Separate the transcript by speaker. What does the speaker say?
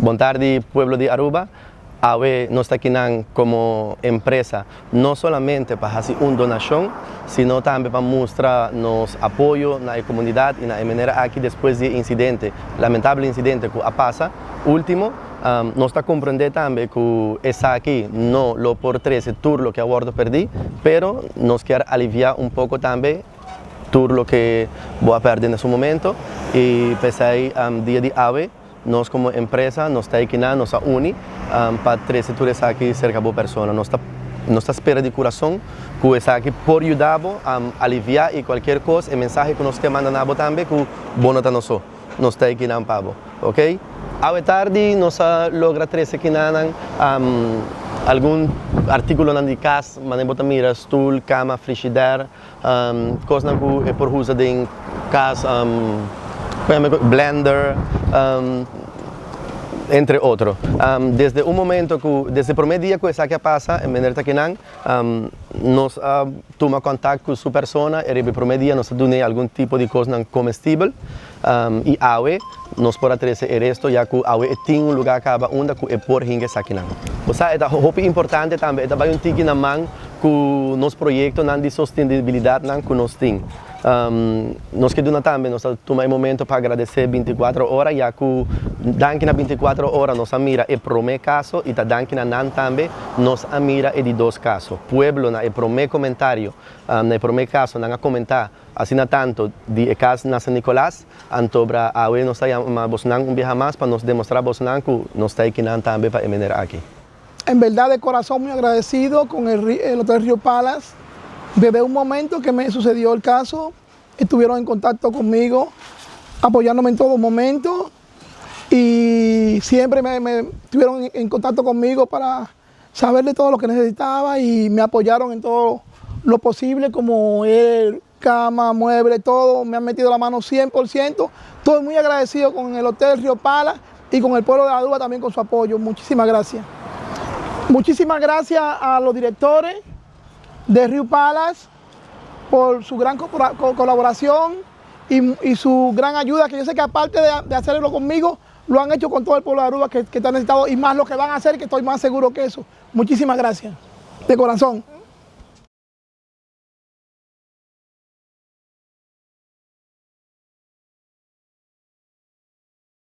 Speaker 1: Bon tardi, pueblo di Aruba. Awe nos ta akinan como empresa no solamente pa haci un donacion, sino tambe pa mustra nos apoyo na e comunidad y na e manera aki despues di e incidente, lamentable incidente cu a pasa ultimo. Nos ta comprende tambe cu esaki no lo por trece tur loke a wordo perdi, pero nos kier alivia un poco tambe tur loke bo a perde na su momento y p'esey dia di awe nos como empresa nos ta ekinan, nos a uni pa trece tur esaki cerca bo persona. Nos ta nos ta spera di curason cu esaki por yuda bo alivia y cualkier cos e mensahe cu nos ke manda na bo tambe cu bo no ta nos so, nos ta ekinan pa bo. Ok. Awe tardi nos a logra trece kinanan algun articulonan di cas manera bo ta mira stoel, cama, frishider, Kosnan ku e por usa den kas, blender, entre otro. Desde un momento ku, desde e promé dia ku esaki a pasa, e meneer ta kinan, nos a tuma kontak ku su persona i riba e promé dia nos a dun'é algun tipo di kosnan komestibel i awe nos por a trese e resto ya ku awe e tin un lugá kaba unda ku e por hinka esakinan. Bo sa e ta hopi importante tambe, e ta bai un tiki na man ku nos proyektonan di sostenibilidatnan ku nos tin. Nos ke duna tambe, nos ta tuma e momento pa agradesé Binticuatro Ora ya ku danki na Binticuatro Ora nos a mira e promé kaso i ta danki na nan tambe nos a mira e di dos kaso. Pueblo na e promé komentario, na e promé kaso nan a komentá asina tanto di e kas na San Nicolas, antobra awe nos ta yama bosnan un biaha mas pa nos demostrá bosnan ku nos ta ekinan tambe pa e manera aki.
Speaker 2: En verdad de corazón muy agradecido con el, el Hotel Río Palace. Desde un momento que me sucedió el caso, estuvieron en contacto conmigo, apoyándome en todo momento y siempre me, me estuvieron en contacto conmigo para saber de todo lo que necesitaba y me apoyaron en todo lo posible, como el cama, mueble, todo, me han metido la mano 100%. Estoy muy agradecido con el Hotel Río Pala y con el pueblo de Aruba también con su apoyo. Muchísimas gracias. Muchísimas gracias a los directores de Río Palace por su gran colaboración y, su gran ayuda, que yo sé que aparte de, hacerlo conmigo, lo han hecho con todo el pueblo de Aruba que, que está necesitado y más lo que van a hacer, que estoy más seguro que eso. Muchísimas gracias, de corazón.